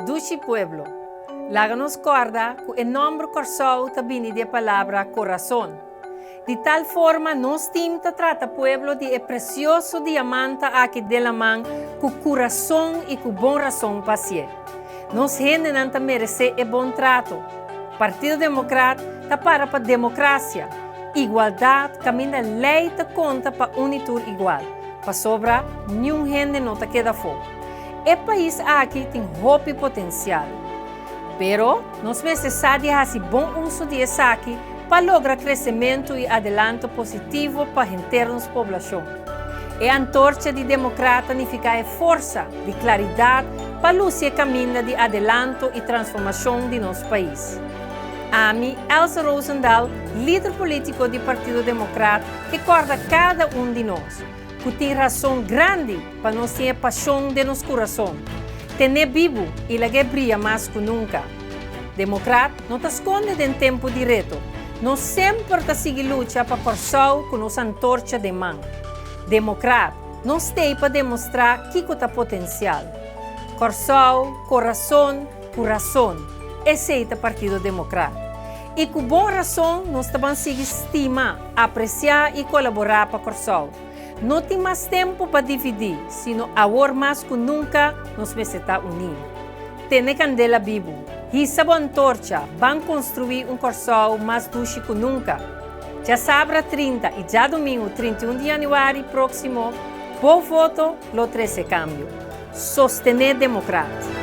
Dushi pueblo, laga nos kòrda ku e nòmber Kòrsou ta bini di e palabra korason. Di tal forma nos tim ta trata pueblo di e presioso diamanta aki den laman ku kurason i ku bon rason pa hasié. Nos hendenan ta meresé e bon trato. Partido Demokrat ta para pa demokrasia, igualdat kaminda lei ta konta pa un i tur igual, pasobra niun hende no ta keda afó. E pais aki tin hopi potensial. Pero nos mester sa di hasi bon uso di esaki pa logra kresementu i adelanto positivo pa henter nos poblashon. E antorcha di Demokrat ta nifiká e forsa di klaridat pa lusi e kaminda di adelanto i transformashon di nos pais. Ami, Elsa Rozendal, lider polítiko di Partido Demokrat, ke kòrda kada un di nos ku tin rason grandi pa nos tin e pashon den nos kurason. Ten'é bibu i lag'é bria mas ku nunka. Demokrat no ta skonde den tempu di reto. Nos semper ta sigui lucha pa Kòrsou ku nos antorcha den man. Demokrat, nos t'ei pa demostrá kiko ta potensial. Kòrsou, korason, ku rason. Esei ta Partido Demokrat. I ku bon rason nos ta ban sigui stima, apresiá i kolaborá pa Kòrsou. No tin mas tempu pa dividí, sino awor mas ku nunka nos mester ta uní. Tene kandela bibu, hisa bo antorcha, ban konstruí un Kòrsou mas dushi ku nunka. Djasabra 30 i djadumingu 31 di yanüari próksimo, bo voto lo trese kambio. Sostené Demokrat!